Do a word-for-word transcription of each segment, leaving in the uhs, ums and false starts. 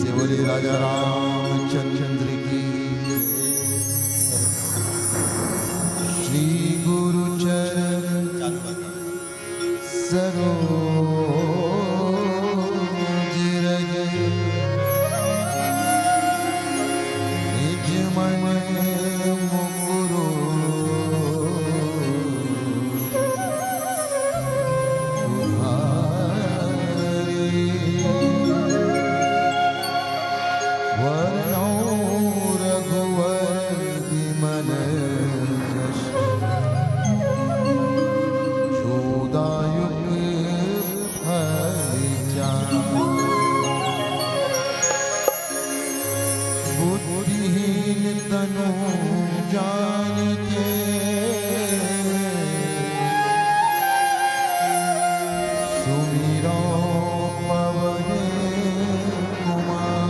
से बोले राजा रामचंद्र की। श्री गुरु चरण सरोज रज निज मन मुकुरु बुद्धिहीन तनु जान के सुमिरो पवन कुमार।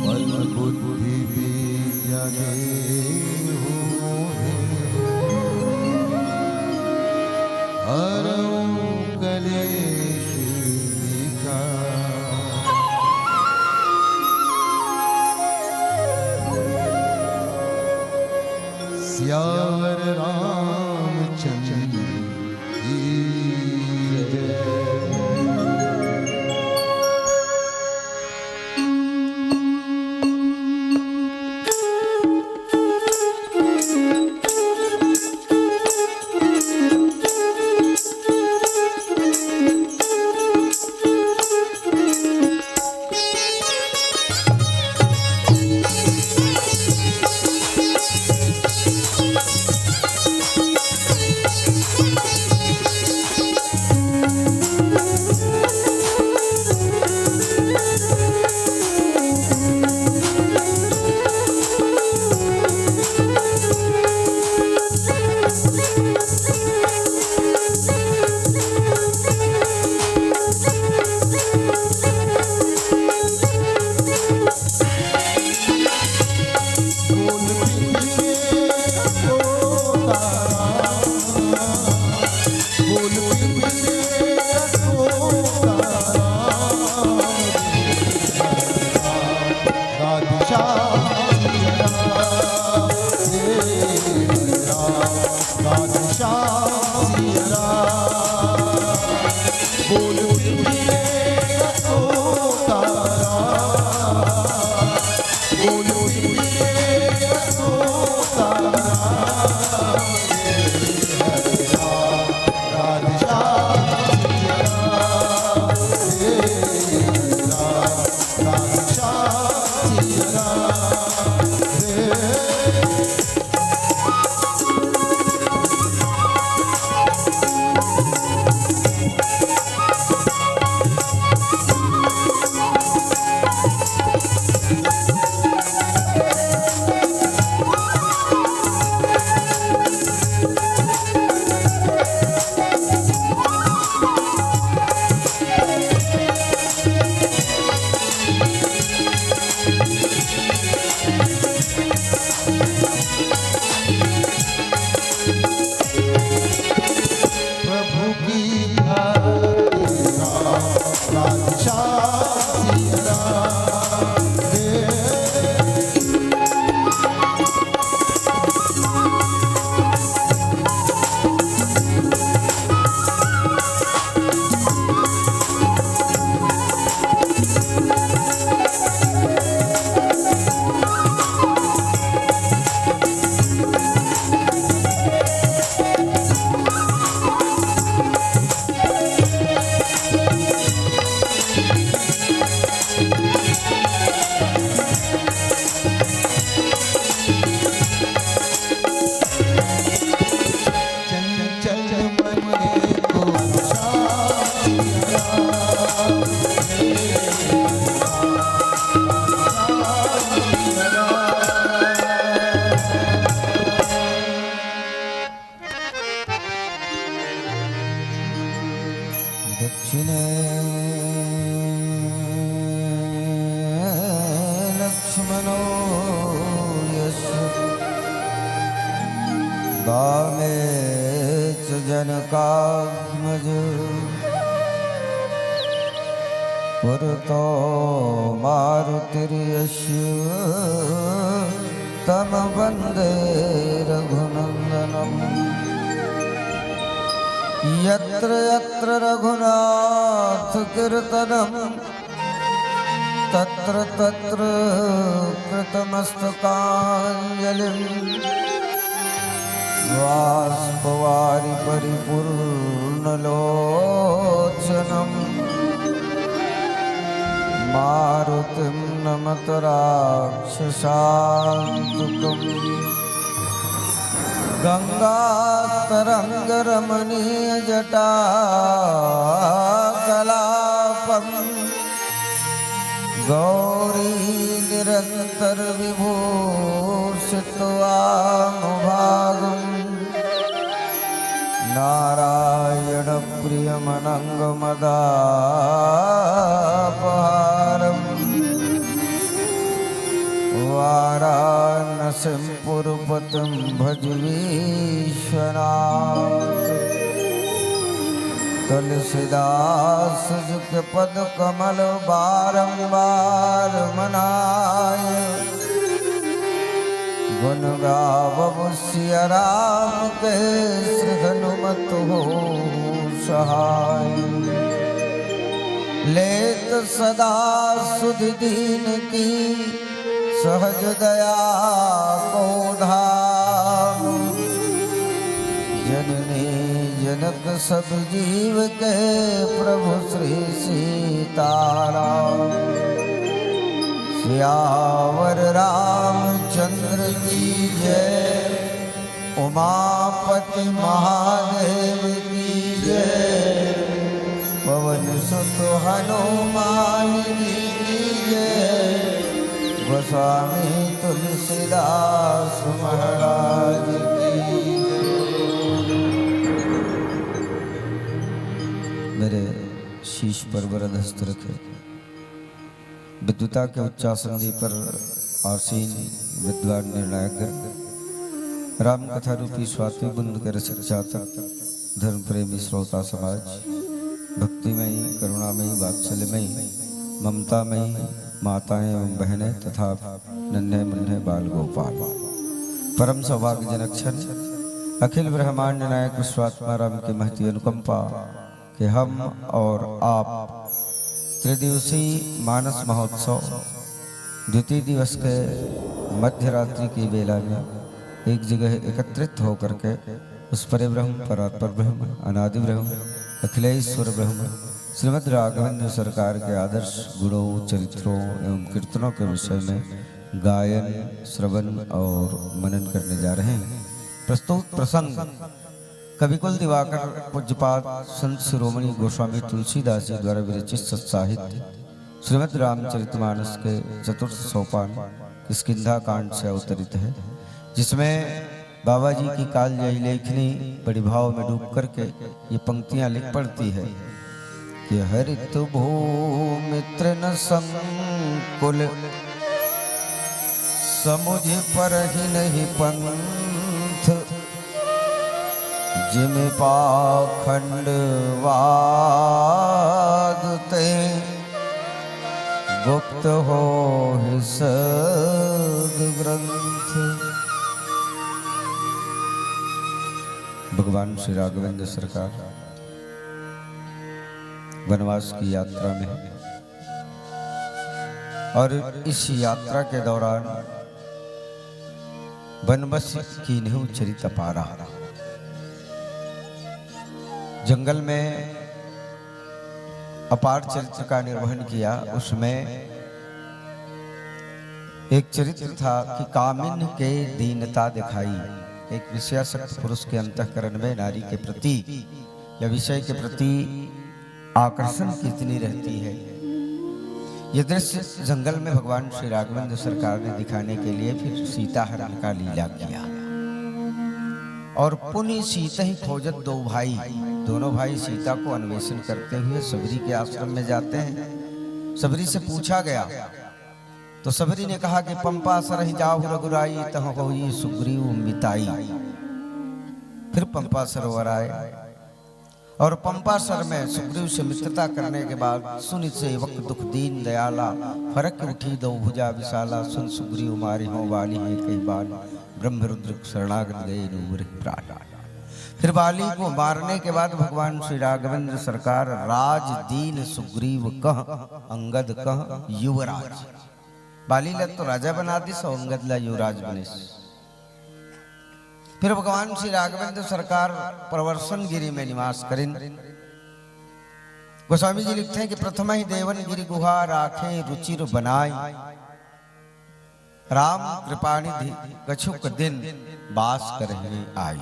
बल बुद्धि विद्या देहु हे हरऊ कलेश सियावर रामचंद्र की जय। दक्षिणे लक्ष्मणो यस्य वामे च जनकात्मज। पुरतो मारुतिर्यस्य तं वन्दे रघुनन्दनम्। यत्र यत्र रघुनाथकीर्तनं तत्र तत्र कृतमस्तकाञ्जलिम्। बाष्पवारि परिपूर्णलोचनम् मारुतिं नमत राक्षसान्तकम्। गङ्गातरङ्गरमणीयजटाकलापम् गौरी निरन्तरविभूषितवामभागम्। नारायणप्रियमनङ्गमदापहारम्। वाराणसीं पुरपतिं भज विश्वनाथ। तुलसीदास जी के पद कमल बारंबार मनाय। गुण गावब सिया राम के श्री हनुमत हो सहाय। लेत सदा सुधि दीन की सहज दया को धाम। जननी जनक सब जीव के प्रभु श्री सीताराम। सियावर रामचंद्र की जय। उमापति महादेव की जय। पवन सुत हनुमान जी की जय। गोस्वामी तुलसीदास महाराज की जय। मेरे शीश पर वरद हस्त रखे, विद्वता के उच्चासन पर आसीन विद्वान निर्णायक, राम कथा रूपी स्वाति बुंद के रसिक चातक, धर्म प्रेमी श्रोता समाज, भक्तिमयी, करुणामयी, वात्सल्यमयी, ममतामयी माताएं एवं बहनें तथा नन्हे मुन्ने बाल गोपाल। परम सौभाग्यजनक क्षण, अखिल ब्रह्मांड नायक विश्वात्मा राम की महती अनुकंपा कि हम और आप त्रिदिवसीय मानस महोत्सव द्वितीय दिवस के मध्य रात्रि की बेला में एक जगह एकत्रित होकर के उस परे ब्रह्म, परात्पर ब्रह्म, अनादि ब्रह्म, अखिलेश्वर ब्रह्म, श्रीमद् राघवेंद्र सरकार के आदर्श गुणों, चरित्रों एवं कीर्तनों के विषय में गायन, श्रवण और मनन करने जा रहे हैं। प्रस्तुत प्रसंग कविकुल दिवाकर पूज्यपाद संत शिरोमणि गोस्वामी तुलसीदास जी द्वारा विरचित सत्साहित्य श्रीमद् रामचरितमानस के चतुर्थ सोपान किष्किंधा कांड से अवतरित है, जिसमें बाबा जी की कालजयी लेखनी बड़ी भाव में डूब करके ये पंक्तियां लिख पड़ती है कि हरित भूमि तृण संकुल समुझ परहिनहि पंथ। जिमि पाखंडवाद ते गुप्त होहि सद ग्रंथ। भगवान श्री राघवेंद्र सरकार वनवास की यात्रा में हैं और इस यात्रा के दौरान बनबस कीन्हु चरित अपारा। जंगल में अपार चरित्र का निर्वहन किया। उसमें एक चरित्र था कि कामिन के दीनता दिखाई। एक विषयासक्त पुरुष के अंतःकरण में नारी के प्रति या विषय के प्रति आकर्षण कितनी रहती है। ये दृश्य जंगल में भगवान श्री राघवेंद्र सरकार ने दिखाने के लिए फिर सीता हरण का लीला किया। और पुनि सीतहि खोजत दो भाई, दोनों भाई सीता को अन्वेषण करते हुए सबरी के आश्रम में जाते हैं। सबरी से पूछा गया तो सबरी ने कहा कि पंपा सरहि जाहु रघुराई, तह होई सुग्रीव मिताई। फिर पंपा सरोवर आए और पंपासर में सुग्रीव से मित्रता करने के बाद, सुनि सेवक दुख दीन दयाला, फरक उठी दो भुजा विशाला, सुन सुग्रीव मारिहौं बाली, एकहि बाण ब्रह्मरुद्र शरणागत गए नूपुर प्राण। फिर बाली को मारने के बाद भगवान श्री राघवेंद्र सरकार राज दीन सुग्रीव कह, अंगद कह युवराज। बाली ला तो राजा बना दिस और अंगद ला युवराज बनिस। फिर भगवान श्री राघवेंद्र सरकार प्रवर्षण गिरी में निवास करिन। गोस्वामी जी लिखते हैं कि प्रथम ही देवन गिरि गुहा राखे रुचिर बनाई, राम कृपानिधि कछुक दिन बास करहि आई।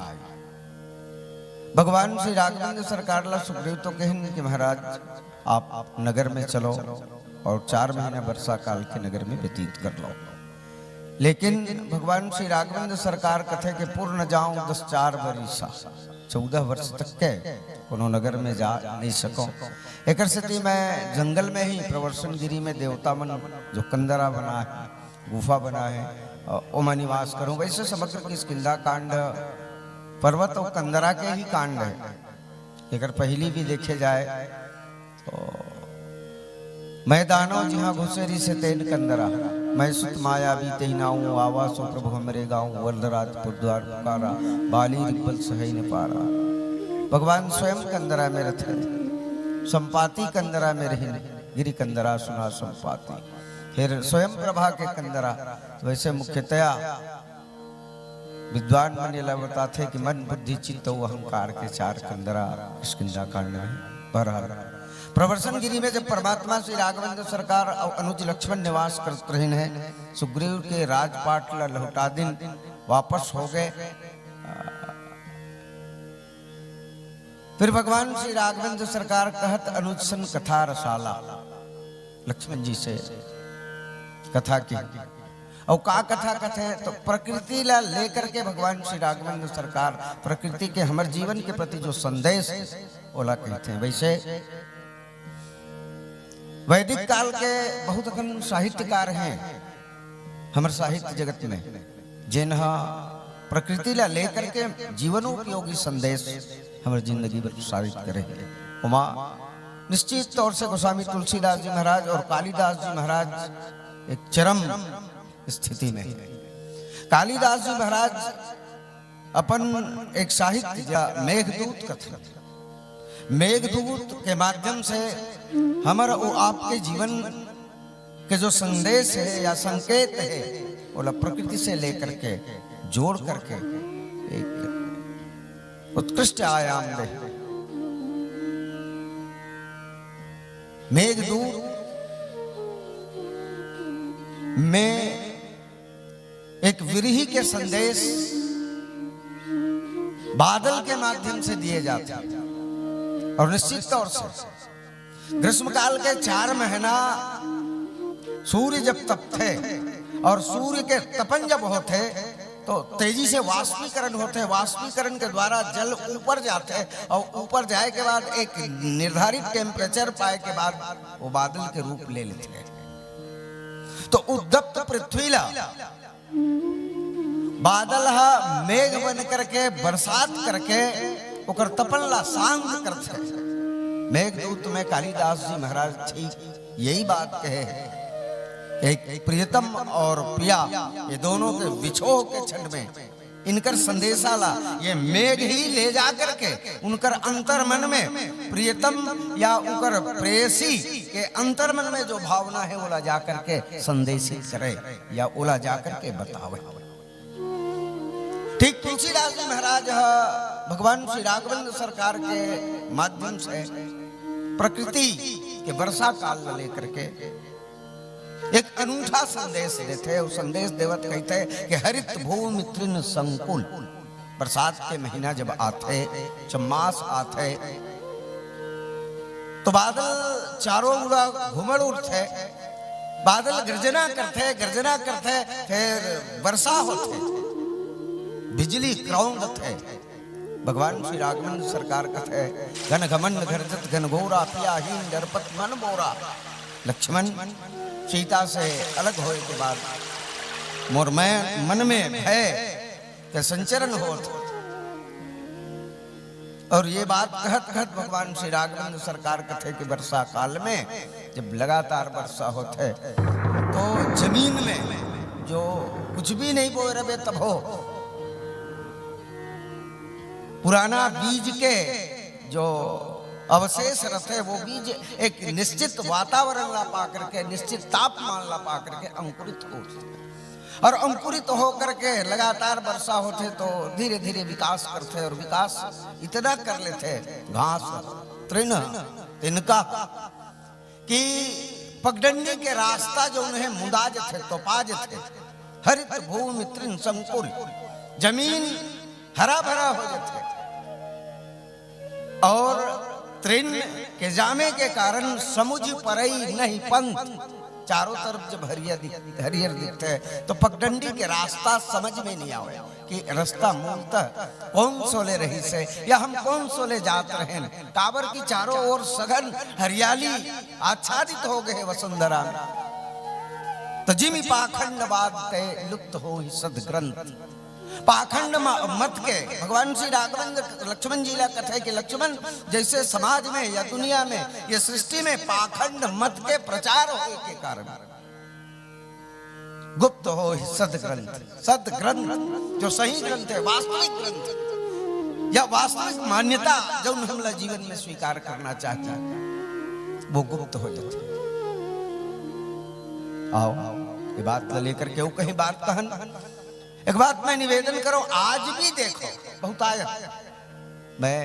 भगवान श्री राघवेंद्र सरकार ला सुग्रीव तो कहिन कि महाराज, आप नगर में चलो और चार महीना वर्षा काल के नगर में व्यतीत कर लो। लेकिन भगवान श्री राघवेंद्र सरकार कथे के पूर्ण जाऊं दस चार बरिसा, चौदह वर्ष तक के कोनो नगर में जा नहीं सको। एकर सेती मैं जंगल में ही प्रवर्षण गिरी में देवता मन जो कंदरा बना है, गुफा बना है, अ, ओमा निवास करूं। वैसे समग्र किष्किंधा कांड पर्वत और कंदरा के ही कांड है। एकर पहली भी देखे जाए तो मैं दानव जिहां घुसेरी से तेन कंदरा, मैं सुत मायावी तेहि नाऊं, आवा सो प्रभु हमरे गाऊं, वरदराजपुर द्वार पुकारा, बाली रिपल सहई न पारा। भगवान स्वयं कंदरा में रथे, संपाति कंदरा में रहिन, गिरी कंदरा सुना संपाति। फिर स्वयं प्रभा के कंदरा, वैसे मुख्यतया विद्वान मन एला बताथे कि मन, बुद्धि, चित्त अउ अहंकार के चार कंदरा किष्किंधा कांड में। बहरहाल, प्रवर्षण गिरी में जब परमात्मा श्री राघवेंद्र सरकार अउ अनुज लक्ष्मण निवास करत रहिन हे, सुग्रीव के राजपाट ला लहुटा दिन, वापस हो गए। फिर भगवान श्री राघवेंद्र सरकार कहत अनुज सन कथा रसाला, लक्ष्मण जी से कथा की। अउ का कथा कथे तो प्रकृति ला लेकर के भगवान श्री राघवेंद्र सरकार प्रकृति के हमर जीवन के प्रति जो संदेश हे, ओला कहते हैं। वैसे वैदिक काल के बहुत अकन साहित्यकार हैं हमर साहित्य जगत में, जेन ह प्रकृति ला लेकर के जीवनोपयोगी संदेश हमर जिंदगी बर प्रसारित करे हे। ओमा निश्चित तौर से गोस्वामी तुलसीदास जी महाराज और कालिदास जी महाराज एक चरम स्थिति में हे। कालिदास जी महाराज अपन एक साहित्य या मेघदूत कथे, मेघदूत के माध्यम से हमर अउ आपके जीवन के जो संदेश हे या संकेत हे, ओला प्रकृति से लेकर के, जोड़ करके एक उत्कृष्ट आयाम दे। मेघदूत में एक विरही के संदेश बादल के माध्यम से दिए जाते हैं। और निश्चित तौर से ग्रीष्मकाल के चार महीना सूर्य जब तपथे और सूर्य के तपन जब होथे तो तेजी से वाष्पीकरण होथे। वाष्पीकरण के द्वारा जल ऊपर जाथे और ऊपर जाए के बाद एक निर्धारित temperature पाए के बाद वो बादल के रूप ले लेथे। तो उद्दप्त पृथ्वी ला बादल ह मेघ बन करके बरसात करके ओकर तपन ला शांत करथे। मेघदूत में कालिदास जी महाराज ठीक यही बात कहे हे। एक प्रियतम और प्रिया, ये दोनों के विछोह के क्षण में इनकर संदेशा ला ये मेघ ही ले जा करके उनकर अंतर मन में, प्रियतम या उनकर प्रेयसी के अंतर मन में जो भावना हे, ओला जा करके संदेशित करे या ओला जा करके बतावे। ठीक तुलसीदास जी महाराज ह भगवान श्री राघवेंद्र सरकार के माध्यम से प्रकृति के वर्षा काल ला लेकर के एक अनूठा संदेश देथे। वो संदेश देवत कहते कि हरित भूमि तृण संकुल, बरसात के महीना जब आथे, चम्मास आथे, तो बादल चारों ओर घुमड़ उठथे, बादल गर्जना करथे, गर्जना करथे, फिर वर्षा होथे, बिजली क्रौंदथे। भगवान श्री राघवेंद्र सरकार कथे, घन घमंड घरजत घन घोरा, पिया हीन डरपत मन बोरा। लक्ष्मण, सीता से अलग होए के बाद मोर मैं मन में भय के संचरण होत। और ये बात कहत कहत भगवान श्री राघवेंद्र सरकार कथे कि वर्षा काल में जब लगातार वर्षा होथे तो जमीन में जो कुछ भी नहीं बोए रहे तब हो, पुराना बीज के जो अवशेष रहते, वो बीज एक निश्चित वातावरण ला पा करके, निश्चित तापमान ला पा करके अंकुरित हो, और अंकुरित होकर के लगातार वर्षा होथे तो धीरे धीरे विकास करथे, और विकास इतना कर लेथे, घास, तृण, तिनका, कि पगडंडी के रास्ता जो उन्हें मुदा जथे, तोपा जथे, हरित भूमि तृण संकुल, जमीन हरा भरा हो जथे। और तृण के जामे के कारण समुझ परई नहीं पंथ, चारों तरफ जब हरिया दिख, हरियर दिखते हैं तो पगडंडी के रास्ता समझ में नहीं आवे कि रास्ता मूलतः कौन सोले रहिसे या हम कौन सोले जात रहेन, काबर कि चारों ओर सघन हरियाली आच्छादित हो गए वसुंधरा में। तो जिमि पाखंडवाद ते लुप्त होही सदग्रंथ। पाखंड म-, मत के भगवान श्री राघवेंद्र लक्ष्मण जी ला कथे कि लक्ष्मण, जैसे समाज में या दुनिया में, ये सृष्टि में पाखंड मत के प्रचार होए के कारण गुप्त होही सदग्रंथ। सदग्रंथ जो सही ग्रंथ है, वास्तविक ग्रंथ या वास्तविक मान्यता जो हमला जीवन में स्वीकार करना चाहिए, वो गुप्त हो जाती है। आओ, ये बात ला लेकर के वो कहीं बात कहन। एक बात मैं निवेदन करो, आज भी देखो, बहुत आया मैं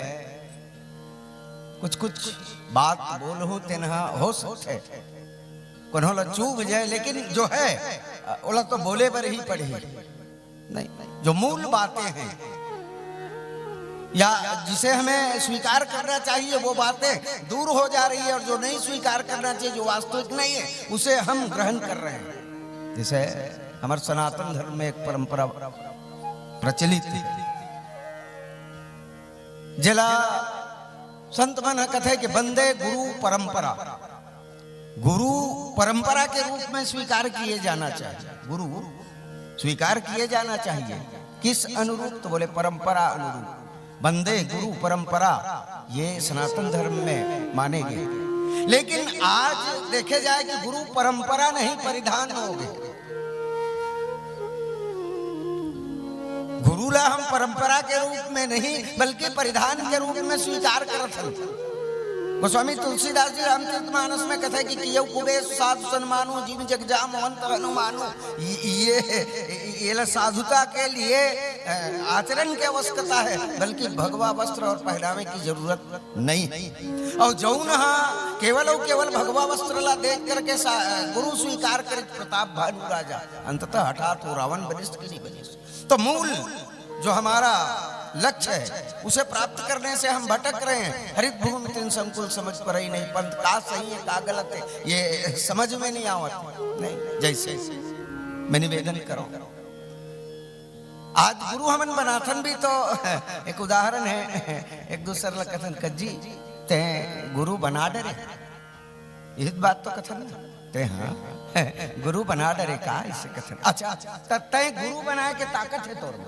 कुछ कुछ बात बोलहूं, तेनहा हो सकथे कोनो ला चुभ जाए, लेकिन जो है, ओला तो बोले बर ही पड़ही। नहीं, जो मूल बातें हैं या जिसे हमें स्वीकार करना चाहिए, वो बातें दूर हो जा रही है, और जो नहीं स्वीकार करना चाहिए, जो वास्तविक नहीं है, उसे हम ग्रहण कर रहे हैं। जैसे हमारे सनातन धर्म में एक परंपरा प्रचलित है, जेला संत मन ह कथे कि वंदे गुरु परंपरा। गुरु परंपरा के रूप में स्वीकार किए जाना चाहिए, गुरु स्वीकार किए जाना चाहिए। किस अनुरूप? तो बोले, परंपरा अनुरूप। वंदे गुरु परंपरा, ये सनातन धर्म में माने गए। लेकिन आज देखे जाए कि गुरु परंपरा नहीं, परिधान हो गए। गुरु ला हम परंपरा के रूप में नहीं, बल्कि परिधान के रूप में स्वीकार करत हन। गोस्वामी तुलसीदास जी रामचरित मानस में कथे कि कियो कुबेर साधु सन्मानु, जिम जग जाम वंत हनुमानु। ये, ये, ये ला साधुता के लिए, अ, आचरण की आवश्यकता है, बल्कि भगवा वस्त्र और पहनावे की जरूरत नहीं। और जौन हा केवल और केवल भगवा वस्त्र ला देख करके सा-, गुरु स्वीकार करे प्रताप भानु राजा, अंततः हठात वो रावण बनिष्ठ की नहीं बनिष्ठ। तो मूल जो हमारा लक्ष्य है, उसे प्राप्त करने से हम भटक रहे हैं। हरित भूमि तृण संकुल, समझ परई नहीं पंथ, का सही है का गलत है, ये समझ में नहीं आवत। नहीं, जैसे मैं निवेदन करो, आज गुरु हमन बनाथन भी तो एक उदाहरण है, एक दूसर ला कथन, "कज्जी, ते गुरु बना डरे।" यही बात तो कथन ना, "ते हाँ, गुरु बना डरे का?" इसे कथन। अच्छा, त तय गुरु बनाए के ताकत है तोर में?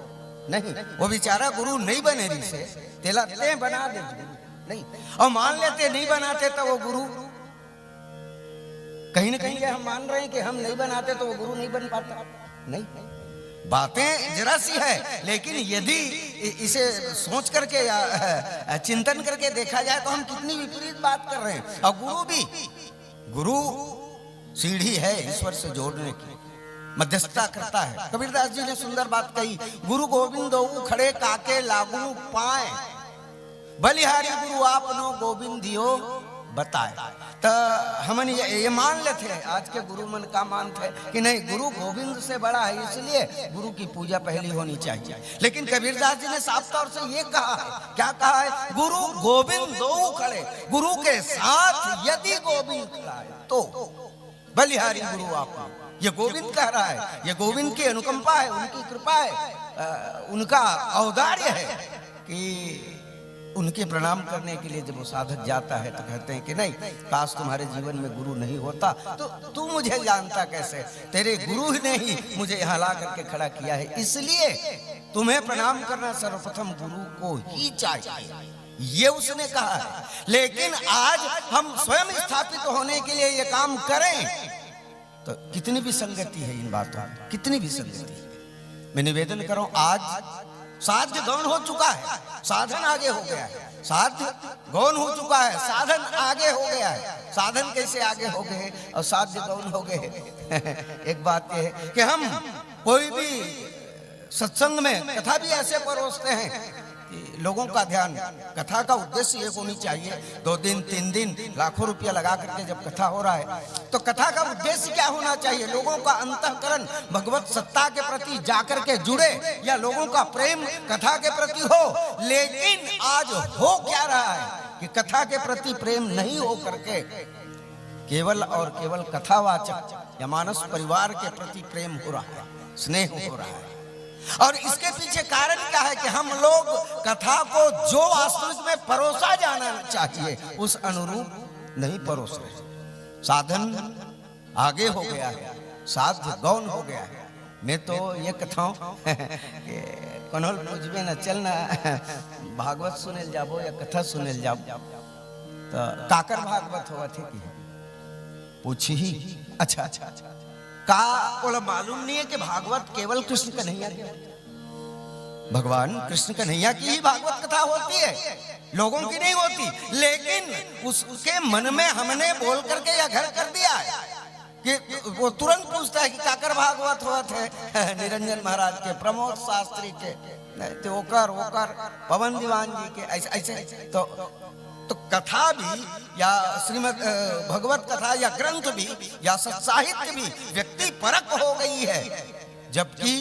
नहीं, वो बेचारा गुरु नहीं बने रही से, तेला ते बना दे गुरु। नहीं, और मान लेते नहीं बनाते तो वो गुरु कहीं ना कहीं ये हम मान रहे हैं कि हम नहीं बनाते तो वो गुरु नहीं बन पाता। नहीं, बातें जरा सी है, लेकिन यदि इ-, इसे सोच करके या अ, चिंतन करके देखा जाए तो हम कितनी विपरीत बात कर रहे हैं। और गुरु भी, गुरु सीढ़ी है ईश्वर से जोड़ने की, मध्यस्थता करता है। कबीरदास जी ने सुंदर बात कही, "गुरु गोविंद दोऊ खड़े, काके लागू पाए।" बलिहारी गुरु आपनो गोविंद दियो बताए। त हमन ये, ये मान लेते हैं, आज के गुरु मन का मानते हैं कि नहीं, गुरु गोविंद से बड़ा है, इसलिए गुरु की पूजा पहली होनी चाहिए। लेकिन कबीरदास जी ने साफ तौर से ये कहा है, क्या कहा है? "गुरु गोविंद दो खड़े, गुरु के साथ यदि गोविंद खड़ा है तो।" बलिहारी गुरु आप, ये गोविंद कह रहा है, ये गोविंद की अनुकंपा है, उनकी कृपा है, अ, उनका औदार्य है कि उनके प्रणाम करने के लिए जब वो साधक जाता है तो कहते हैं कि नहीं, काश तुम्हारे जीवन में गुरु नहीं होता तो तू मुझे जानता कैसे? तेरे गुरु ही ने ही मुझे यहाँ ला करके खड़ा किया है, इसलिए तुम्हें प्रणाम करना सर्वप्रथम गुरु को ही चाहिए। ये उसने कहा है। लेकिन आज हम स्वयं स्थापित होने के लिए ये काम करें, तो कितनी विसंगति है इन बातों में, कितनी विसंगति है। मैं निवेदन करूं, आज साध्य गौण हो चुका है, साधन आगे हो गया है। साध्य गौण हो चुका है, साधन आगे हो गया है। साधन कैसे आगे हो गए और साध्य गौण हो गए? एक बात यह है कि हम कोई भी सत्संग में कथा भी ऐसे परोसते हैं कि लोगों का ध्यान कथा का उद्देश्य ये होनी चाहिए। दो दिन, तीन दिन, लाखों रुपया लगा करके जब कथा हो रहा है, तो कथा का उद्देश्य क्या होना चाहिए? लोगों का अंतःकरण भगवत सत्ता के प्रति जाकर के जुड़े, या लोगों का प्रेम कथा के प्रति हो। लेकिन आज हो क्या रहा है कि कथा के प्रति प्रेम नहीं हो करके केवल और केवल कथावाचक या मानस परिवार के प्रति प्रेम हो रहा है, स्नेह हो रहा है। और इसके पीछे कारण क्या है कि हम लोग कथा को जो वास्तविक में परोसा जाना चाहिए, उस अनुरूप नहीं परोस रहे। साधन आगे हो गया है, साध्य गौण हो गया है। मैं तो ये कथौं कि कोनो ल पूछबे ना, "चल ना, भागवत सुने ल जाबो या कथा सुने ल जाबो।" तो काकर भागवत होवत हे कि पूछही, "अच्छा, अच्छा, अच्छा, का ओला मालूम नहीं है कि भागवत केवल कृष्ण कन्हैया के होथे? भगवान कृष्ण कन्हैया की ही भागवत कथा होती है, लोगों की नहीं होती।" लेकिन उसके मन में हमने बोल करके यह घर कर दिया है कि वो तुरंत पूछता है कि काकर भागवत होवत हे? निरंजन महाराज के, प्रमोद शास्त्री के, नहीं तो ओकर, ओकर, पवन दीवान जी के, ऐसे, ऐसे। तो, तो कथा भी या श्रीमद, अ, भगवत कथा या ग्रंथ भी या सत्साहित्य भी व्यक्ति परक हो गई है, जबकि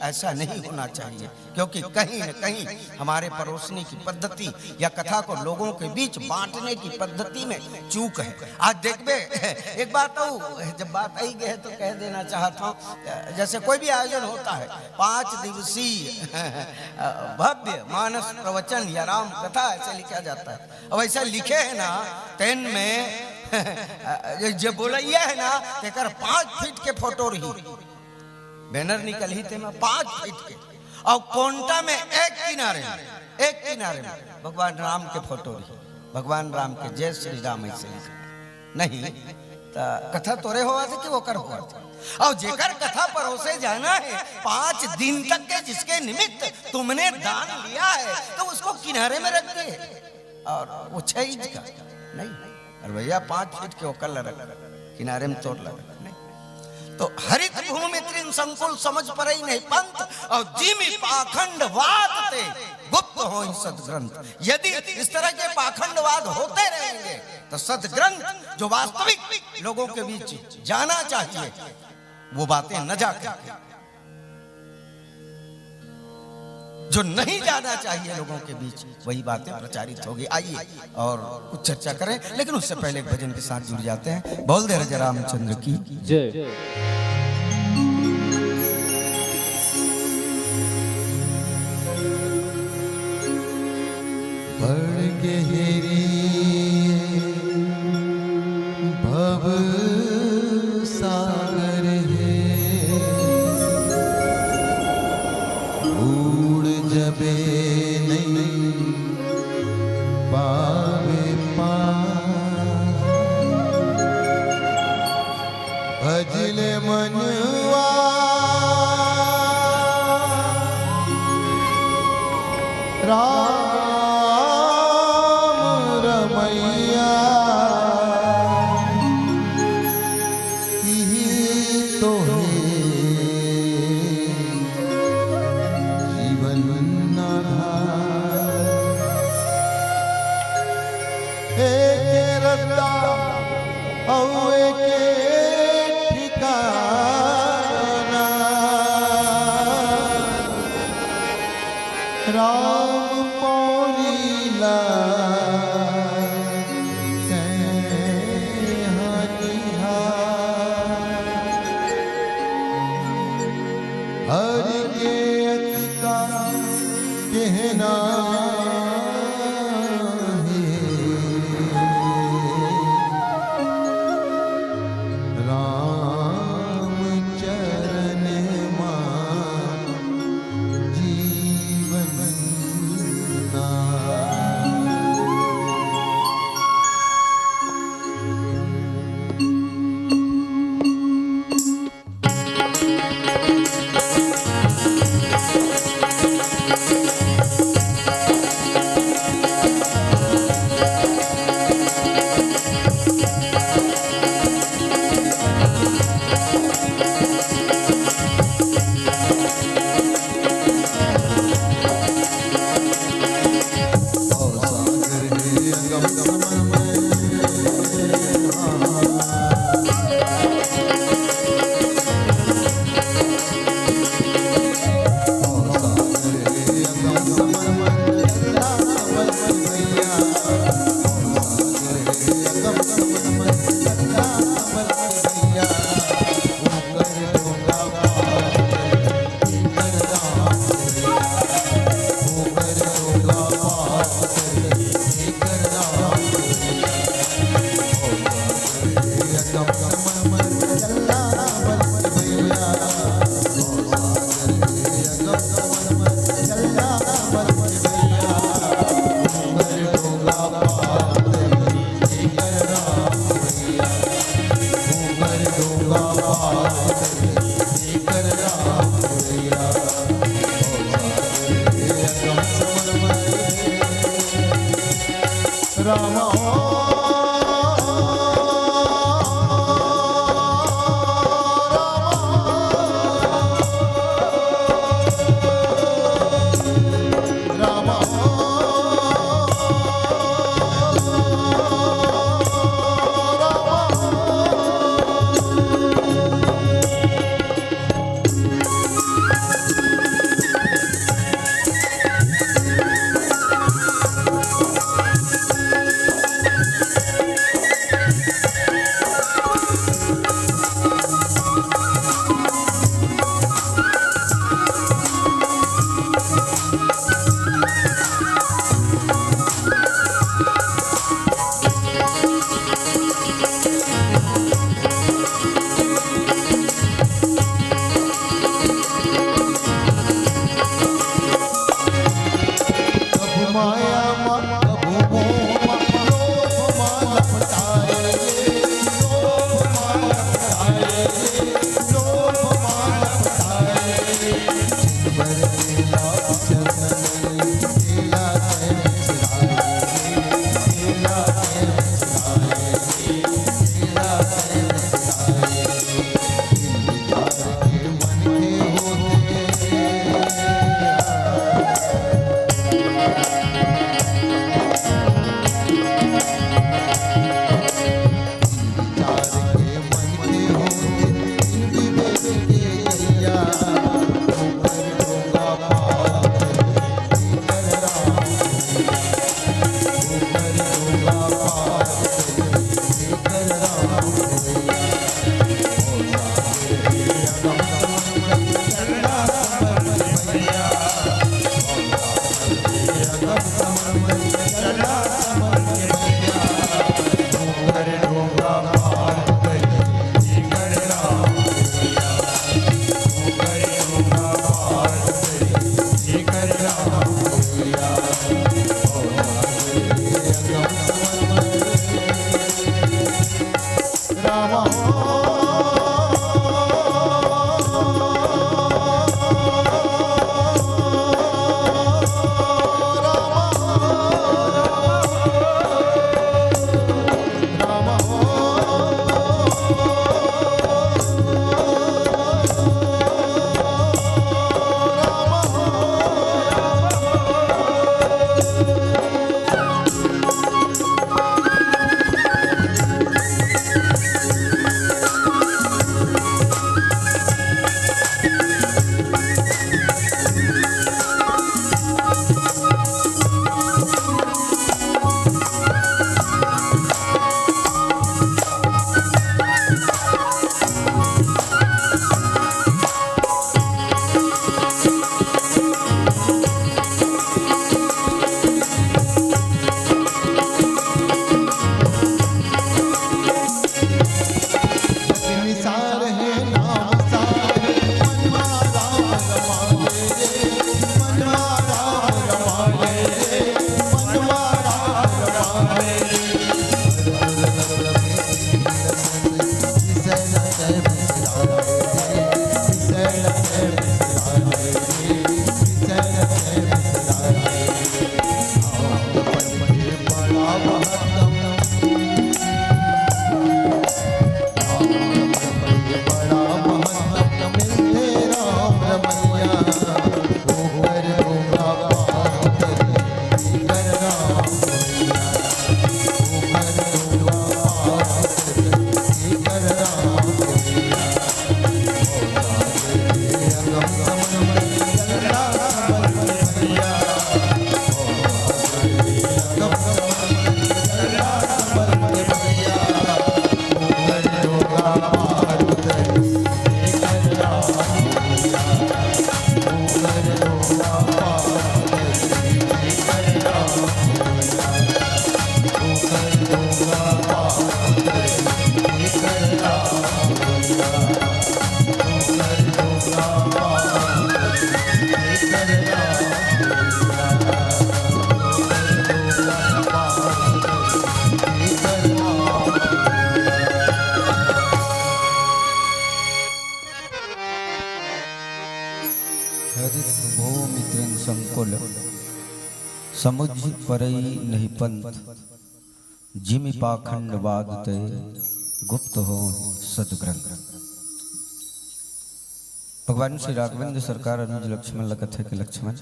ऐसा नहीं होना चाहिए, क्योंकि कहीं न कहीं हमारे परोसने की पद्धति या कथा को लोगों के बीच बांटने की पद्धति में चूक है। आज देखबे, एक बात अउ, जब बात आई गए तो कह देना चाहता हूँ, जैसे कोई भी आयोजन होता है, पाँच दिवसीय भव्य मानस प्रवचन या राम कथा ऐसे लिखा जाता है। अब ऐसा लिखे है ना, तेन में जो बोला ये है ना, तेकर पाँच फीट के फोटो रही, बैनर निकलही तेमा पाँच फीट के, और कोंटा में एक किनारे में, एक किनारे में भगवान राम के फोटो रही, भगवान राम के जय श्री राम ऐसे लिखा। नहीं, त कथा तोरे होवत हे कि ओकर होवत हे? और जेकर कथा परोसे जाना है, पाँच दिन तक के जिसके निमित्त तुमने दान लिया है, तो उसको किनारे में रख दे। और वो छह इंच का नहीं, और भैया पाँच फीट के ओकर ला रख, किनारे में तोर ला रख, नहीं। तो हरित भूमि तृण संकुल समझ परई नहीं पंथ, और जिमि पाखंडवाद ते गुप्त होई सदग्रंथ। यदि इस तरह के पाखंडवाद होते रहेंगे, तो सदग्रंथ जो वास्तविक लोगों के बीच जाना चाहिए, वो बातें न जा करके, जो नहीं जाना चाहिए लोगों के बीच, वही बातें प्रचारित होगी। आइए और कुछ चर्चा करें, लेकिन उससे पहले एक भजन के साथ जुड़ जाते हैं। बोल दे राजा रामचंद्र की जय। बड़ गहरी भव सागर हे, बूड़ जबे नहीं पावे पार। भजले मनुआ राम रमैया, समुझ परई नहीं पंथ, जिमि पाखंडवाद ते, गुप्त हो सदग्रंथ। भगवान श्री राघवेंद्र सरकार अनुज लक्ष्मण ल कथे कि लक्ष्मण,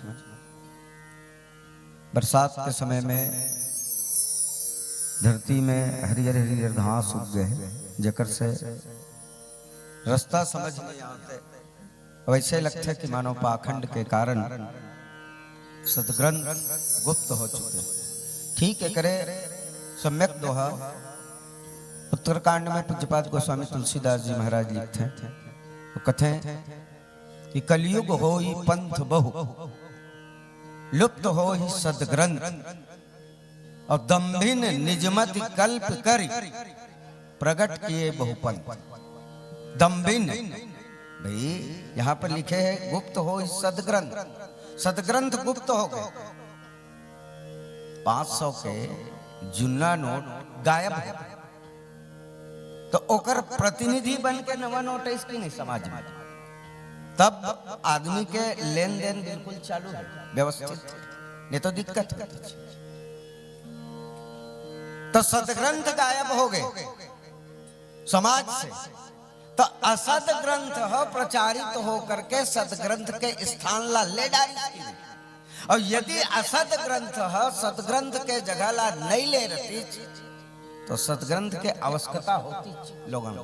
बरसात के समय में धरती में हरियर हरियर घास उग गए हे, जेकर से रास्ता समझ नहीं आते। वैसे लगथे कि मानव पाखंड के कारण सदग्रंथ गुप्त हो चुके। ठीक एकरे सम्यक दोहा उत्तरकांड में पूज्यपाद गोस्वामी तुलसीदास जी महाराज लिखथे, तो कथे कि कलयुग होई पंथ बहु, लुप्त होई सदग्रंथ, और दम्भिन निजमति कल्प करि, प्रगट किए बहुपंथ। दम्भिन, भाई, यहाँ पर लिखे हैं, गुप्त होई सदग्रंथ, सदग्रंथ गुप्त हो गए। पाँच सौ के जुन्ना नोट गायब हो गए, तो ओकर प्रतिनिधि बन के नवा नोट आइस कि नहीं समाज में, तब आदमी के लेन देन बिल्कुल चालू है, व्यवस्थित, नहीं तो दिक्कत होती। तो सदग्रंथ गायब हो गए समाज से, तो असद ग्रंथ ह प्रचारित होकर के सदग्रंथ के स्थान ला ले डारिस कि नहीं। और यदि असद ग्रंथ ह सदग्रंथ के जगह ला नहीं ले रहतिस, तो सदग्रंथ के आवश्यकता होतिस लोगन ला।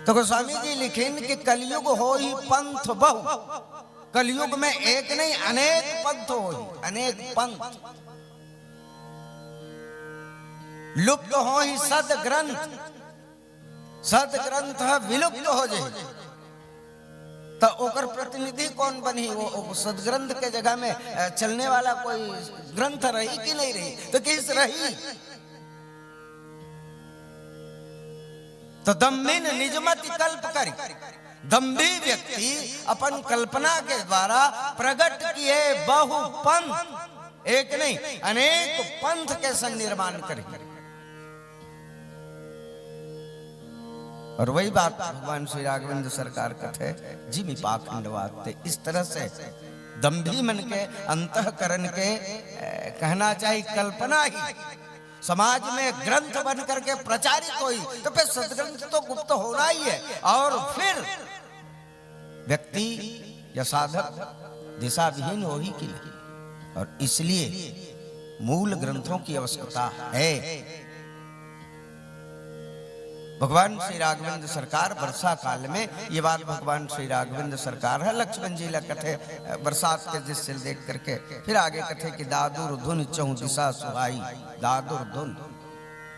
तो गोस्वामी जी लिखिन कि कलयुग होई पंथ बहु, कलयुग में एक नहीं अनेक पंथ होई, अनेक पंथ। लुप्त होई सदग्रंथ, सदग्रंथ विलुप्त हो जाए, तो ओकर प्रतिनिधि कौन बनही? वो, वो सदग्रंथ के जगह में, अ, चलने वाला कोई ग्रंथ रही कि नहीं रही? तो किस रही? तो दम्भिन निजमति कल्प करि, दम्भी व्यक्ति अपन कल्पना के द्वारा प्रगट किए बहु पंथ, एक नहीं अनेक पंथ के संग निर्माण करे। और वही बात भगवान श्री राघवेंद्र सरकार कथे, जिमि पाखंडवाद ते। इस तरह से दम्भी मन के, अंतःकरण के, ए, कहना चाहिए, कल्पना ही समाज में ग्रंथ बन करके प्रचारित होई, तो फिर सदग्रंथ तो गुप्त होना ही है। और फिर व्यक्ति या साधक दिशा विहीन होही कि नहीं। और इसलिए मूल ग्रंथों की आवश्यकता है। भगवान श्री राघवेंद्र सरकार वर्षा काल में, ये बात भगवान श्री राघवेंद्र सरकार है, लक्ष्मण जी ला कथे, बरसात के दृश्य देख करके फिर आगे कथे कि दादुर धुन चहुं दिशा सुहाई, दादुर धुन।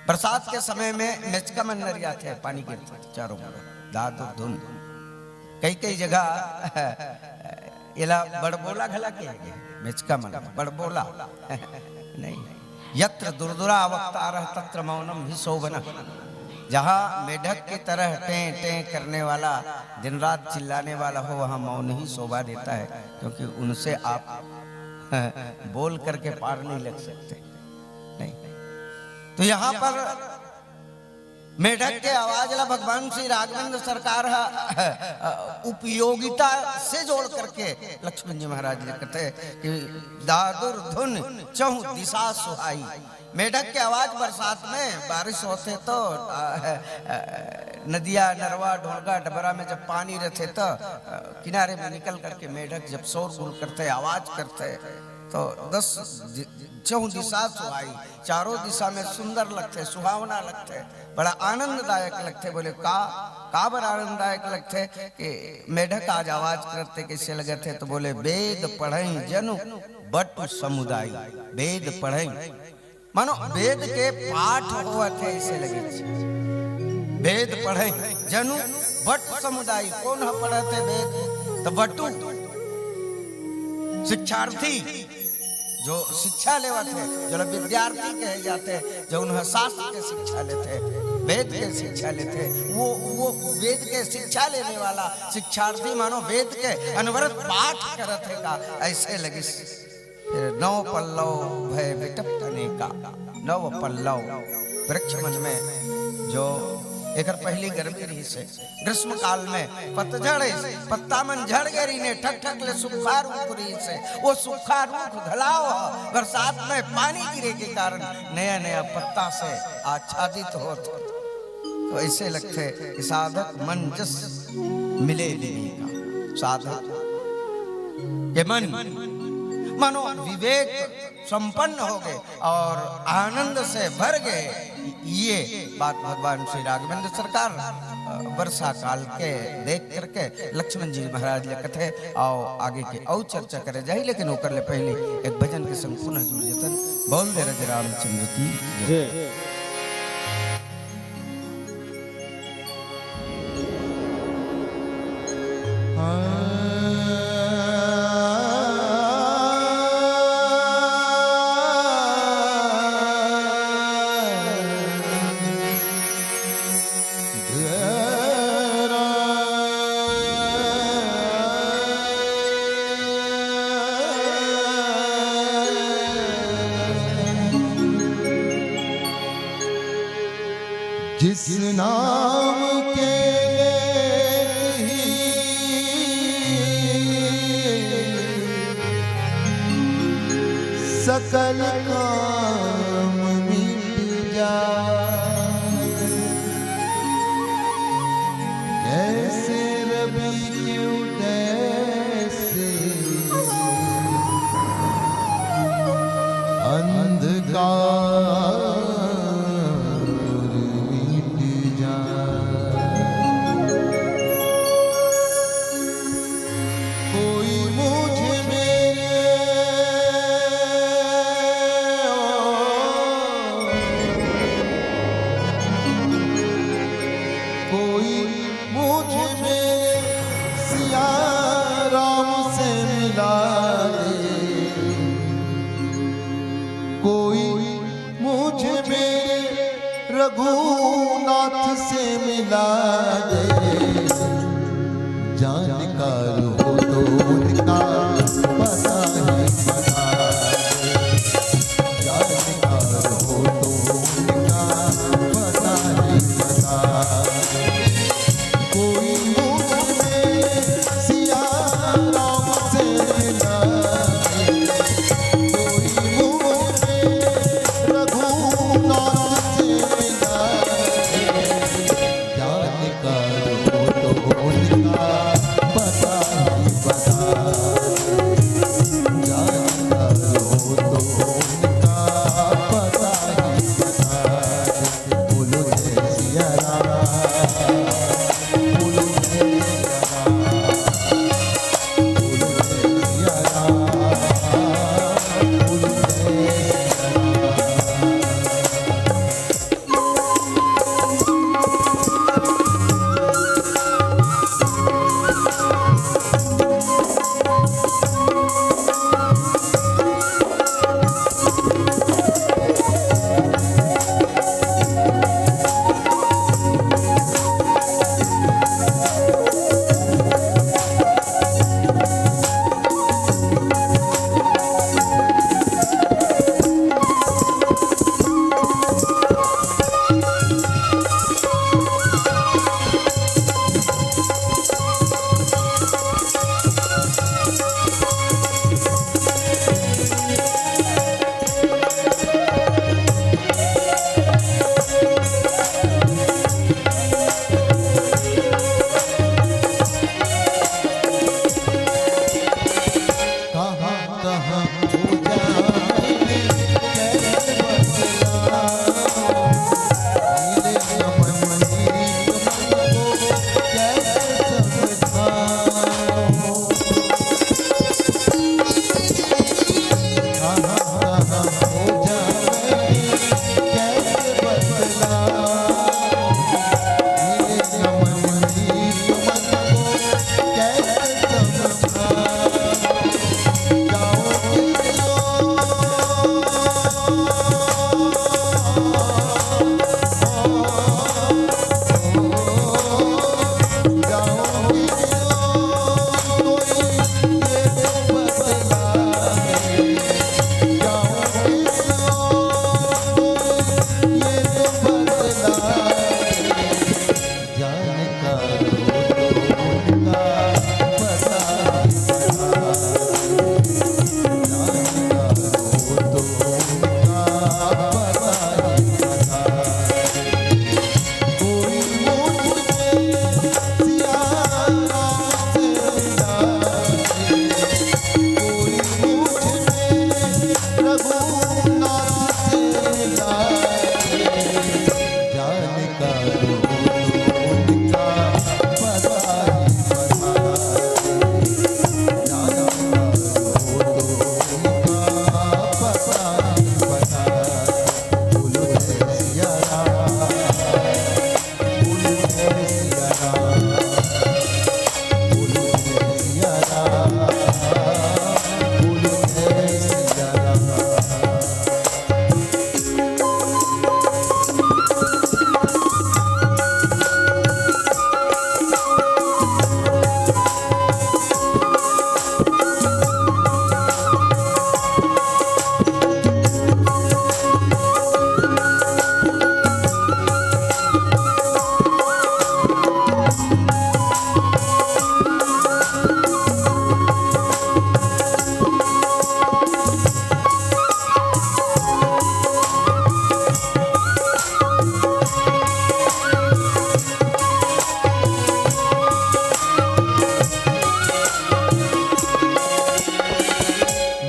बरसात के समय में मेचका मन नरियाथे, पानी गिरथे चारों मुड़ा, दादुर धुन। कई कई जगह एला बड़बोला घला के, मेचका मन बड़बोला नहीं। यत्र दुर्दुरा वक्तारः तत्र मौनम ही शोभन। जहाँ मेढक की तरह टें टें करने वाला, दिन रात चिल्लाने वाला हो, वहाँ मौन ही शोभा देता है, क्योंकि उनसे आप बोल करके पार नहीं लग सकते। नहीं, तो यहाँ पर मेढक के आवाज ला भगवान श्री राघवेंद्र सरकार ह, अ, उपयोगिता से जोड़ करके लक्ष्मण जी महाराज जी कथे कि दादुर धुन चहुं दिशा सुहाई। मेढक के आवाज बरसात में बारिश होथे तो, अ, अ, नदिया, नरवा, ढोलगा, डबरा में जब पानी रहथे तो, अ, किनारे में निकल करके मेढक जब शोरगुल करथे, आवाज करथे, तो दस दि-, चहुं दिशा सुहाई, चारों दिशा में सुंदर लगथे, सुहावना लगथे, बड़ा आनंददायक लगथे। बोले, का, का बर आनंददायक लगथे? कि मेढक आज आवाज करथे, कैसे लगथे? तो बोले, "वेद पढ़ई जनु बटु समुदाय।" वेद पढ़ई, मानो वेद के पाठ होवत हे, ऐसे लगे। वेद पढ़ई जनु बटु समुदाय, कौन ह पढ़त हे वेद? तो बटु, शिक्षार्थी, जो शिक्षा लेवत हे, जो लोग विद्यार्थी कहे जाथे, जो उन्हें शास्त्र के शिक्षा लेथे, वेद के शिक्षा लेथे, वो, वो वेद के शिक्षा लेने वाला शिक्षार्थी मानो वेद के अनवरत पाठ करत हे का, ऐसे लगिस। फिर नव पल्लव भय विटप तने का, नव पल्लव वृक्ष मन में जो एकर पहिली गर्मी रहिस हे। ग्रीष्म काल में पतझड़ हे, पत्ता मन झड़ गे रहिन हे, ठक ठक ले सुक्खा रूख रहिस हे। वो सुक्खा रूख घलाव ह बरसात में पानी गिरे के कारण नया नया पत्ता से आच्छादित होत। तो ऐसे लगथे कि साधक मन जस मिले भी नहीं का। साधक के मन मानो विवेक संपन्न हो गए और आनंद से भर गए। ये बात भगवान श्री राघवेंद्र सरकार, अ, वर्षा काल के देख करके लक्ष्मण जी महाराज ले कथे। आओ आगे के अउ चर्चा करे जाही, लेकिन ओकर ले पहले एक भजन के संग पुनः जुड़ जतन। बोल दे रज रामचंद्र की जय। जय। जिस नाम के लेत ही सकल काम मिट जाए, जैसे रवि के उदय से अंधकार मिट जाए। कोई मुझे मेरे, कोई मुझे मेरे सिया राम से मिला दे, कोई मुझे मेरे रघुनाथ से मिला दे। जानकार हो तो उनका पता ही बता दे। जानकार हो तो उनका पता ही बता दे। कोई मुझे सिया राम से मिला दे, कोई मुझे रघुनाथ से मिला दे। जानकार हो तो उनका पता ही बता दे, जानकार हो तो उनका पता ही बता दे। बोलो जय सिया राम, बोलो जय सिया राम, बोलो जय सिया राम, बोलो जय सिया राम।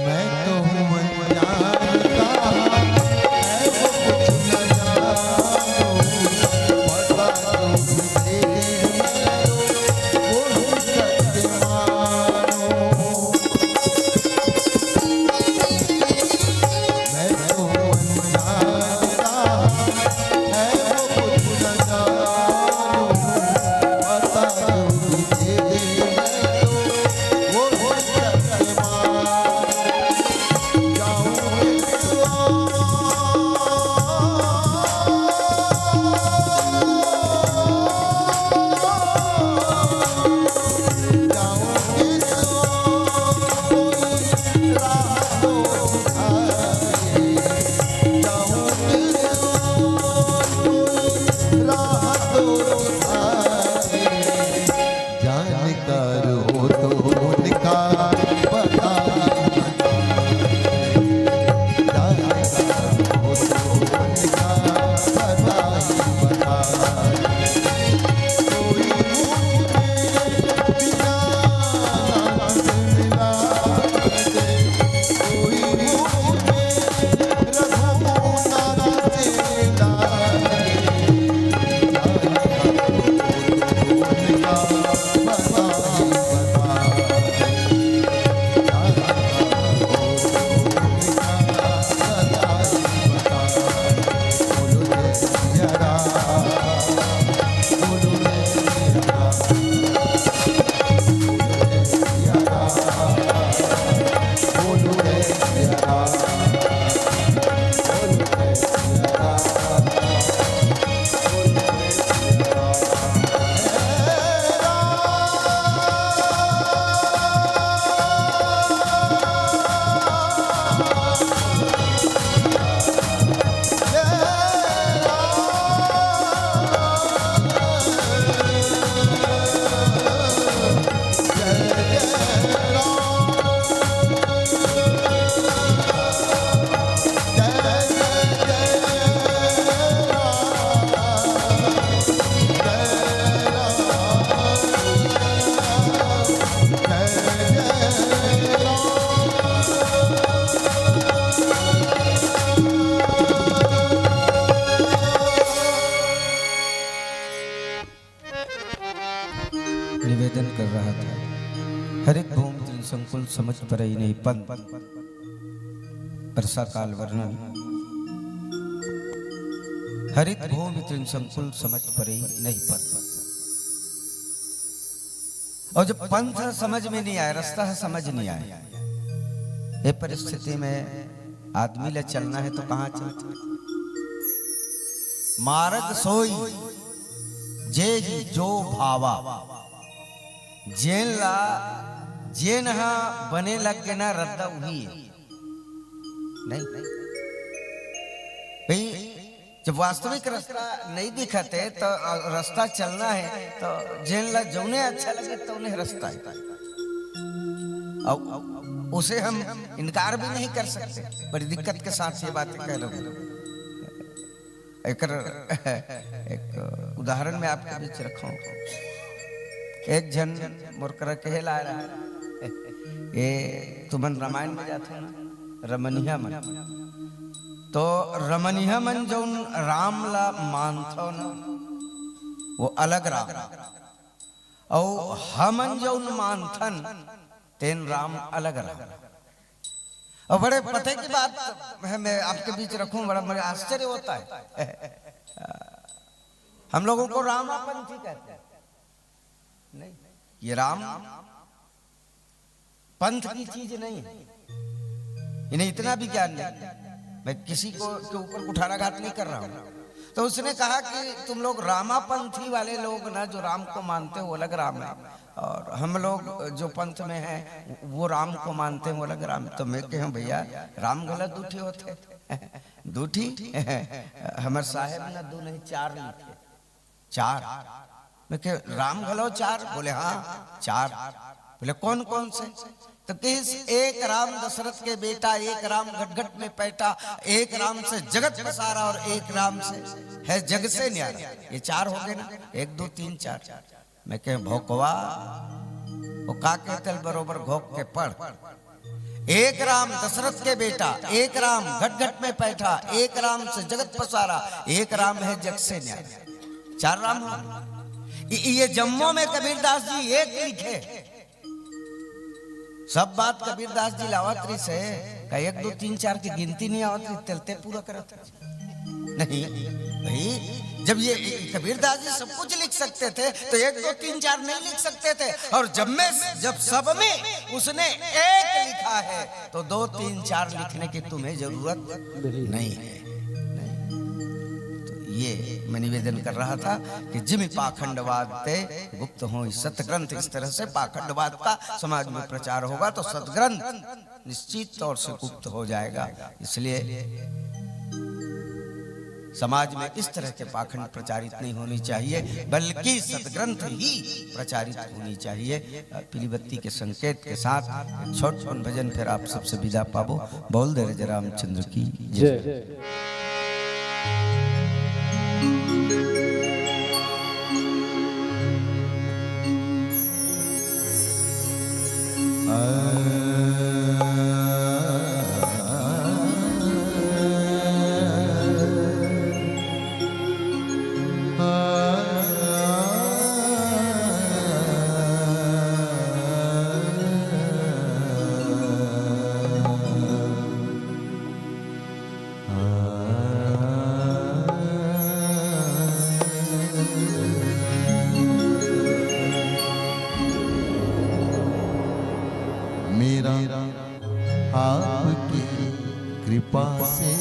मैं तो हूँ अनजान, कहाँ है वो कुछ न जानू। बता दो मुझे, वो ही सत्य मानो। मैं तो हूँ अनजान, कहाँ है वो कुछ न जानू। बता दो मुझे, वो ही सत्य मानो। जानकार हो तो उनका पता ही बता। जानकार हो तो उनका पता ही बता। कोई मुझे बिना नाम से मिला दे, कोई मुझे रघुनाथ से मिला दे। निवेदन कर रहा था, हरित भूमि तृण संकुल समझ परई नहीं पंत। वर्षा काल वर्णन। हरित भूमि तृण संकुल समझ परई नहीं पंत। और जब पंथ समझ में नहीं आए, रास्ता समझ नहीं आए, ये परिस्थिति में आदमी ला चलना है तो कहाँ चलना? मारग सोई जे ही जो भावा। जेन ला, जेन हा बने लग के ना रद्दा उही है। नहीं भाई, जब वास्तविक रास्ता नहीं दिखत है तो रास्ता चलना है, तो जेन ला जौने अच्छा लगे तौने रास्ता है। अब उसे हम इनकार भी नहीं कर सकते। बड़ी दिक्कत के साथ ये बातें कह रहे हूँ। एकर एक उदाहरण मैं आपके बीच रखूं। एक झन मोर करा कहे ला रहा, "ए, तुमन रामायण में जाथो ना, रमनिया मन।" तो रमनिया मन जौन राम ला मानथो ना, वो अलग राम, अउ हमन जउन मानथन तेन राम अलग राम। और बड़े पते की बात है, मैं आपके बीच रखूं, बड़ा मुझे आश्चर्य होता है। हम लोगों को रामापंथी कहते हैं, नहीं, ये राम पंथ की चीज नहीं है, इन्हें इतना भी ज्ञान नहीं। मैं किसी को के ऊपर कुठाराघात नहीं कर रहा हूँ। तो उसने कहा कि तुम लोग रामापंथी वाले लोग ना, जो राम को मानते हो, वो अलग राम है, और हम लोग जो पंथ में हैं, वो राम को मानते हैं, वो अलग राम है। तो मैं कहूँ, भैया, राम घलो दू ठे होथे। दू ठी? हमर साहेब ना दू नहीं, चार लिखे। चार। मैं कहे, राम घलो चार? बोले, हाँ, चार। बोले, कौन कौन से? तो किस एक राम दशरथ के बेटा, एक राम घट घट में पैठा, एक राम से जगत पसारा और एक राम से है जग से न्यारा। ये चार हो गए ना, एक, दो, तीन, चार। मैं कहे, भोकवा, वो का कहते, बरोबर घोक के पढ़। एक राम दशरथ के बेटा, एक राम घट घट में पैठा, एक राम से जगत पसारा, एक राम है जग से न्यारा। चार राम हो। इ-, ये जम्मो में कबीरदास जी एक लिखे। सब बात कबीरदास जी लावत रहिस हे, का एक, दो, तीन, चार की गिनती नहीं आवत रहिस, तेलते पूरा करत रहिस। नहीं भाई, जब ये कबीरदास जी सब कुछ लिख सकते थे, तो एक, दो, तीन, चार नहीं लिख सकते थे। और जब में, जब सब में उसने एक लिखा है, तो दो, तीन, चार लिखने की तुम्हें जरूरत नहीं है। नहीं। तो ये मैं निवेदन कर रहा था कि जिम पाखंडवाद ते गुप्त हो सतग्रंथ, इस तरह से पाखंडवाद का समाज में प्रचार होगा, तो सतग्रंथ निश्चित तौर से गुप्त हो जाएगा। इसलिए समाज में इस तरह के पाखंड प्रचारित नहीं होनी चाहिए, बल्कि सदग्रंथ ही प्रचारित होनी चाहिए। पीली बत्ती के संकेत के साथ एक छोटकुन भजन, फिर आप सबसे विदा पाबो। बोल दे राजा रामचंद्र की जय। जय। मेरा आपकी कृपा से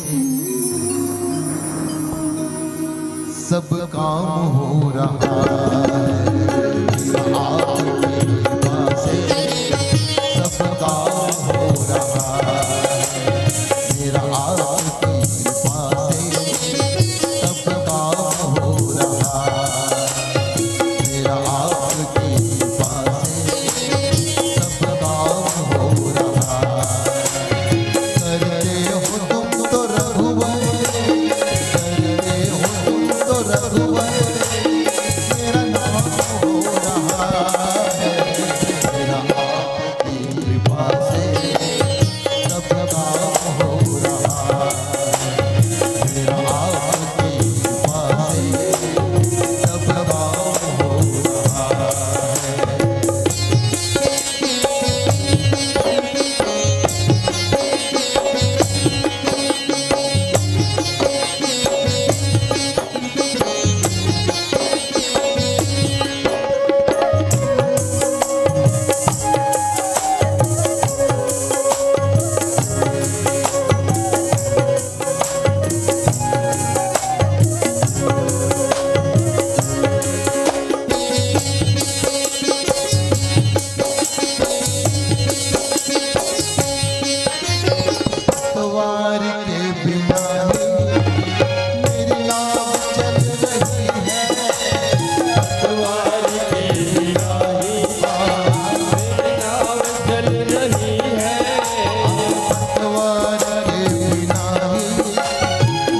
सब काम हो रहा है। मेरा आपकी कृपा से सब काम हो रहा है। मेरा आपकी कृपा से सब काम हो रहा है। मेरा आपकी कृपा से सब काम हो रहा है। करते हो तुम तो रघुवर, करते हो तुम तो रघुवर, मेरा नाम हो रहा है। मेरा आपकी कृपा से सब काम हो रहा है। मेरा आपकी कृपा से सब काम हो रहा है। पतवार के बिना ही मेरी नाव चल रही है। पतवार के बिना ही मेरी नाव चल रही है। पतवार के बिना ही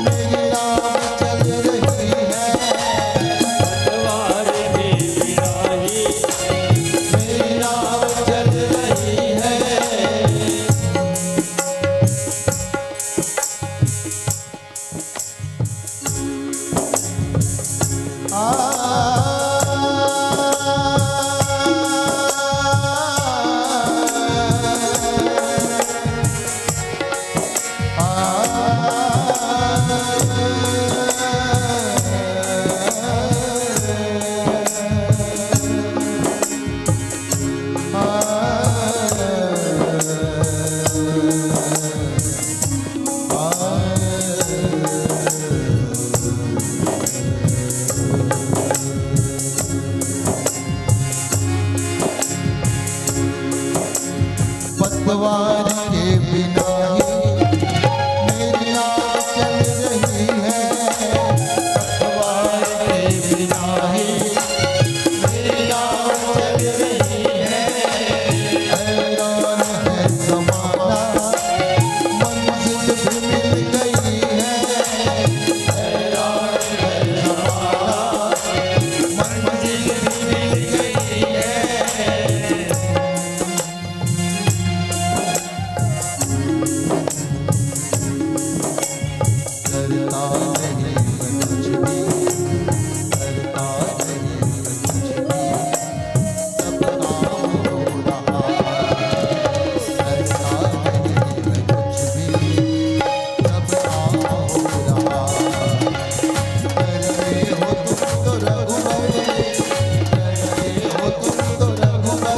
मेरी नाव चल रही है। पतवार के बिना ही मेरी नाव चल रही है। आ, पतवार के बिना ही मेरी नाव चल रही है, पतवार के बिना ही मेरी नाव चल रही है। हैरान है जमाना, मंजिल भी मिल गई है। हैरान है जमाना, मंजिल भी मिल गई है। करता नहीं मैं कुछ भी, करता नहीं मैं कुछ भी, सब काम हो रहा है। करता नहीं मैं कुछ भी, सब काम हो रहा है। करते हो तुम तो रघुबर, करते हो तुम तो रघुबर,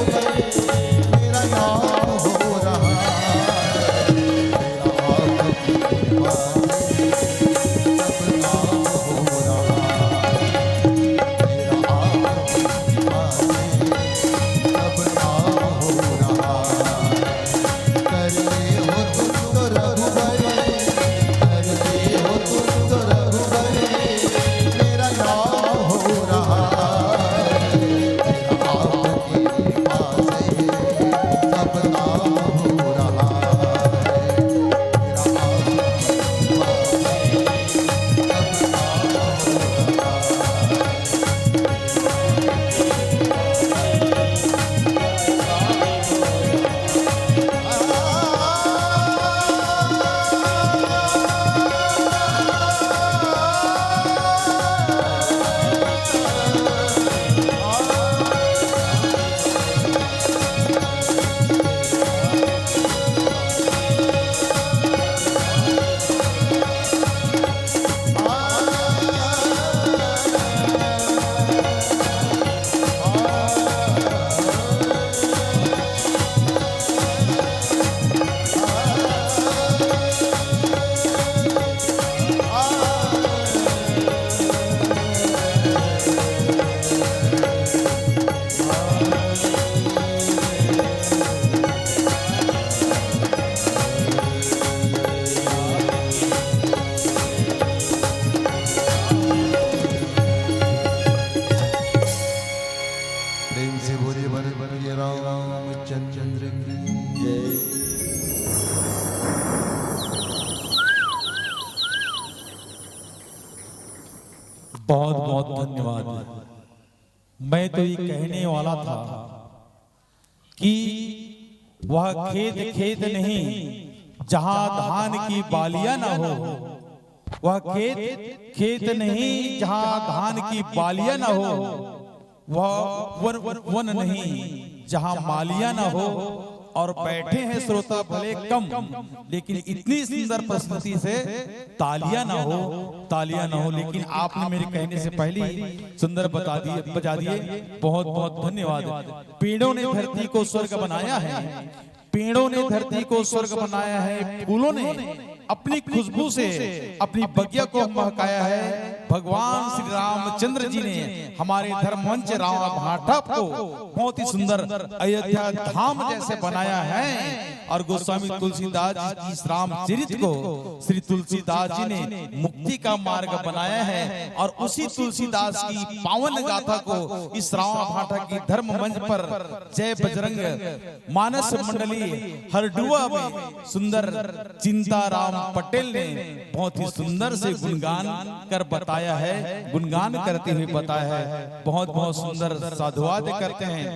मेरा नाम हो रहा है। प्रेम से बोलिए, बोलिए रामचंद्र की जय। बहुत बहुत धन्यवाद। मैं तो ये कहने वाला था कि वह खेत खेत नहीं जहां धान की बालियां ना हो, वह खेत खेत नहीं जहां धान की बालियां ना हो, वह वन वन नहीं जहां मालियां ना हो। और बैठे हैं श्रोता भले कम, लेकिन इतनी सुंदर प्रस्तुति से तालियां ना हो, तालियां ना हो। लेकिन आपने मेरे कहने से पहले ही सुंदर बता दिए, बजा दिए। बहुत बहुत धन्यवाद। पेड़ों ने धरती को स्वर्ग बनाया है, पेड़ों ने धरती को स्वर्ग बनाया है, फूलों ने अपनी खुशबू से अपनी बगिया को महकाया है। भगवान श्री रामचंद्र जी ने हमारे धर्ममंच रावण भाटा को बहुत ही सुंदर अयोध्या धाम जैसे बनाया है। और गोस्वामी तुलसीदास जी की इस रामचरित को श्री तुलसीदास जी ने मुक्ति का मार्ग बनाया है। और उसी तुलसीदास की पावन गाथा को इस रावण भाटा की धर्म मंच पर जय बजरंग मानस मंडली हरडुआ में सुंदर चिंताराम पटेल ने बहुत ही सुंदर से गुणगान कर बताया है, गुणगान करते हुए बताया है। बहुत बहुत सुंदर साधुवाद करते हैं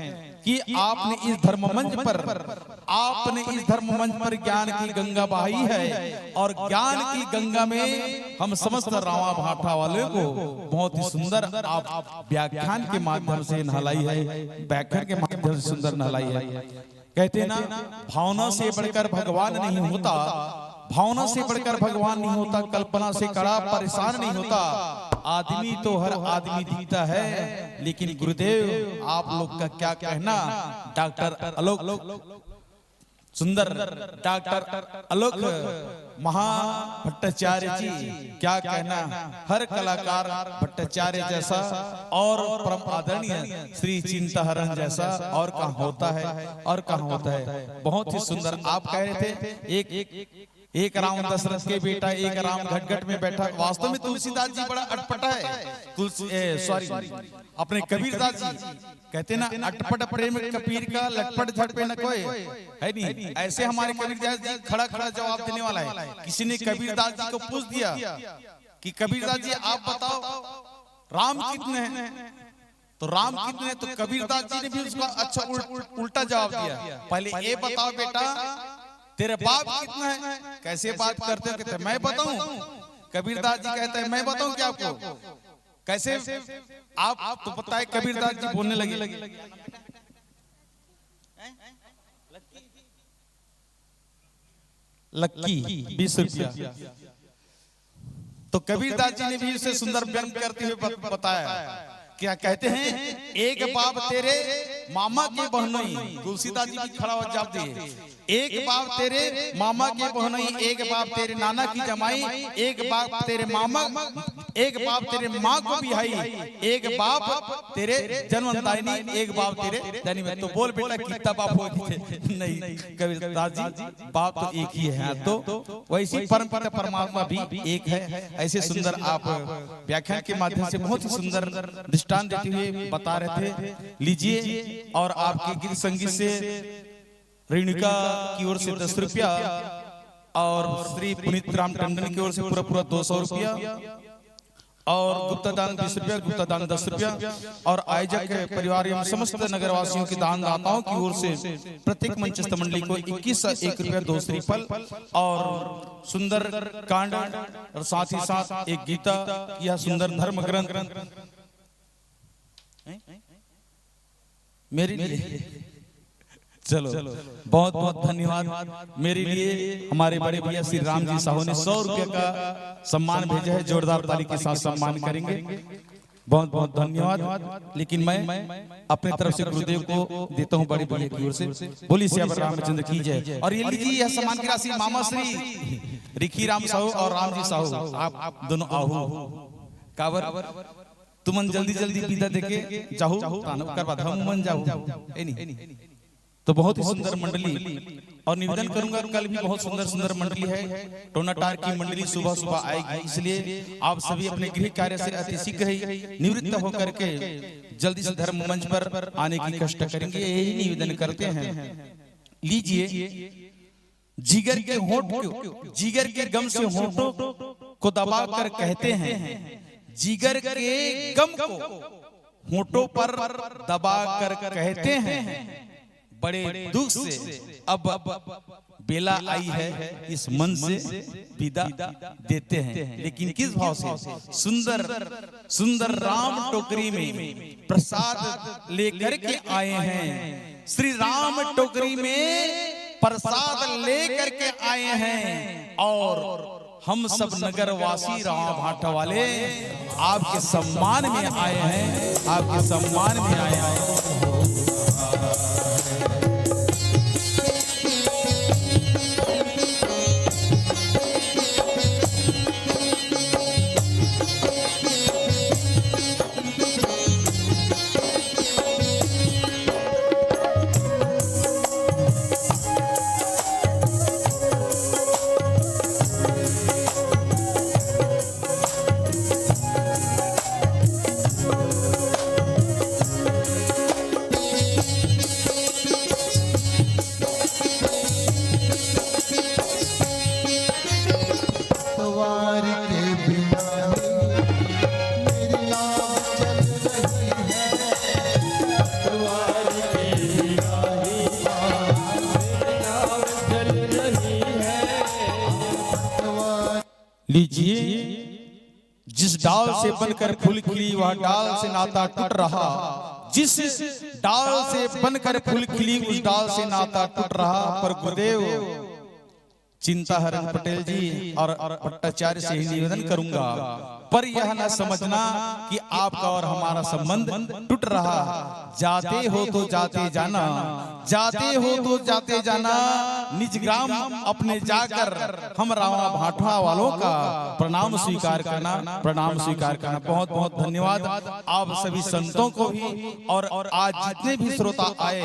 कि आपने इस धर्म मंच पर, आपने इस धर्म मंच पर ज्ञान की गंगा बहाई है और ज्ञान की गंगा में हम समस्त रावण भाटा वालों को बहुत ही सुंदर आप व्याख्यान के माध्यम से नहलाई है, व्याख्यान के माध्यम से सुंदर नहलाई है। कहते हैं ना, भावना से बढ़कर भगवान नहीं होता, भावना से बढ़कर भगवान नहीं होता, कल्पना से कड़ा परेशान नहीं होता। आदमी तो हर आदमी दिखता है, लेकिन गुरुदेव आप लोग का क्या कहना, डॉक्टर आलोक सुंदर डॉक्टर आलोक महा भट्टाचार्य जी, क्या कहना, हर कलाकार भट्टाचार्य जैसा और परम आदरणीय श्री चिंताहरण जैसा और कहाँ होता है, और कहाँ होता है। बहुत ही सुंदर आप कह रहे थे, एक एक राम दशरथ के बेटा, एक राम घटघट में बैठा। वास्तव में तुलसीदास जी बड़ा अटपटा है। तुलसी, ए, सॉरी, अपने कबीरदास जी कहते ना, "अटपट प्रेम कबीर का, लटपट झट पे न कोय।" है नहीं? ऐसे हमारे कबीरदास जी खड़ा खड़ा जवाब देने वाला है। किसी ने कबीरदास जी को पूछ दिया कि "कबीरदास जी, आप बताओ, राम कितने हैं?" तो राम कितने हैं? तो कबीरदास जी ने भी उसका अच्छा उल-, उल्टा जवाब दिया। "पहले ये बताओ बेटा, तेरे बाप कितना है?" "कैसे बात करते हो?" कहते, "मैं बताऊं?" कबीरदास जी कहते हैं, "मैं बताऊं क्या आपको?" कैसे? आप तो पता है, कबीरदास जी बोलने लगे, "लक्की, बीस रुपया।" तो कबीरदास जी ने भी इसे सुंदर व्यंग करते हुए बत-, बताया। क्या कहते हैं? "एक बाप तेरे मामा के बहनोई।" तुलसीदास जी भी खड़ा हो जवाब दिए, "एक बाप तेरे मामा के बहनोई, एक बाप तेरे नाना की जमाई, एक बाप तेरे मामा, एक बाप तेरे माँ को बिहाई, एक बाप तेरे जन्मदायनी, एक बाप तेरे दानी में।" तो बोल बेटा, कितना बाप हो गए? नहीं, कबीरदास जी, बाप तो एक ही है। तो वैसे ही परमपिता परमात्मा भी एक है। ऐसे सुंदर आप व्याख्यान के माध्यम से बहुत ही सुंदर दृष्टांत देते हुए बता रहे थे। लीजिए, और आपके गीत संगीत से रेणुका की ओर से दस रुपया और श्री पुनीत राम टंडन की ओर से पूरा पूरा दो सौ रुपया और गुप्ता दान बीस रुपया, गुप्ता दान दस रुपया और आयोजक परिवार एवं समस्त नगरवासियों के दान दाताओं की ओर से प्रत्येक मंचस्थ मंडली को इक्कीस एक रुपया दो श्रीफल और सुंदर कांड और साथ ही साथ एक गीता, यह सुंदर धर्म ग्रंथ मेरे लिए। चलो, बहुत बहुत धन्यवाद। मेरे लिए हमारे बड़े भैया श्री राम जी साहू ने सौ रुपये का सम्मान भेजा है, जोरदार ताली के साथ सम्मान करेंगे। बहुत बहुत धन्यवाद। लेकिन मैं अपने तरफ से गुरुदेव को देता हूँ बड़े भैया की ओर से। बोलिए सियावर रामचंद्र की जय। और ये लीजिए, यह सम्मान की राशि मामा श्री रिखी राम साहू और राम जी साहू, आप दोनों आहू। काबर तुमन जल्दी जल्दी विदा देके जाहू, तान ओकर बाद हम मन जाहू, ए नहीं? तो बहुत ही सुंदर मंडली, और निवेदन करूंगा, कल भी बहुत सुंदर सुंदर मंडली है। टोनाटार की मंडली सुबह सुबह आएगी, इसलिए आप सभी अपने गृह कार्य से अति शीघ्र ही निवृत्त होकर के जल्दी से धर्म मंच पर आने की कष्ट करेंगे, यही निवेदन करते हैं। लीजिए, जिगर के होंठ को, जिगर के गम से होंठों को दबा कर कहते हैं, जिगर के गम को होंठों पर दबा कर कहते हैं, बड़े दुख से अब बेला आई है, इस मन से विदा देते हैं। लेकिन किस भाव से? सुंदर सुंदर राम टोकरी में प्रसाद लेकर के आए हैं। श्री राम टोकरी में प्रसाद लेकर के आए हैं और हम सब नगरवासी राम भाटा वाले आपके सम्मान में आए हैं, आपके सम्मान में आए हैं। लीजिए, जिस डाल से बनकर फूल खिली, वह डाल से नाता टूट रहा। जिस डाल से बनकर फूल खिली, उस डाल से नाता टूट रहा। पर गुरुदेव चिंताहरण पटेल जी और भट्टाचार्य से ही निवेदन करूंगा, पर यह न समझना कि आपका और हमारा संबंध टूट रहा। जाते हो तो जाते जाना, जाते हो तो जाते जाना, निज ग्राम अपने जाकर हम रावणा भाठा वालों का प्रणाम स्वीकार करना, प्रणाम स्वीकार करना। बहुत बहुत धन्यवाद आप सभी संतों को भी, और आज जितने भी श्रोता आए,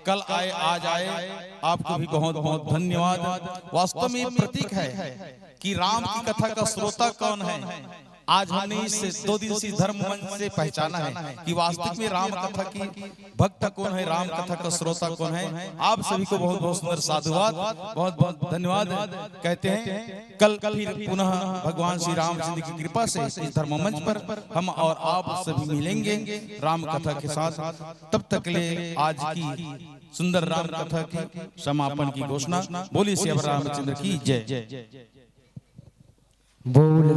कल आए, आज आए, आपको भी बहुत बहुत धन्यवाद। वास्तव में ये प्रतीक है कि राम की कथा का श्रोता कौन है। आज हमने इस दो दिवसीय धर्म मंच से पहचाना है कि वास्तविक में राम कथा की भक्त कौन है, राम कथा का श्रोता कौन है। आप सभी को बहुत बहुत सुंदर साधुवाद, बहुत बहुत धन्यवाद कहते हैं। कल फिर पुनः भगवान श्री रामचंद्र की कृपा से इस धर्म मंच पर हम और आप सभी मिलेंगे राम कथा के साथ। तब तक के लिए आज की सुंदर राम कथा की समापन की घोषणा। बोलिए श्री रामचंद्र की जय। बोल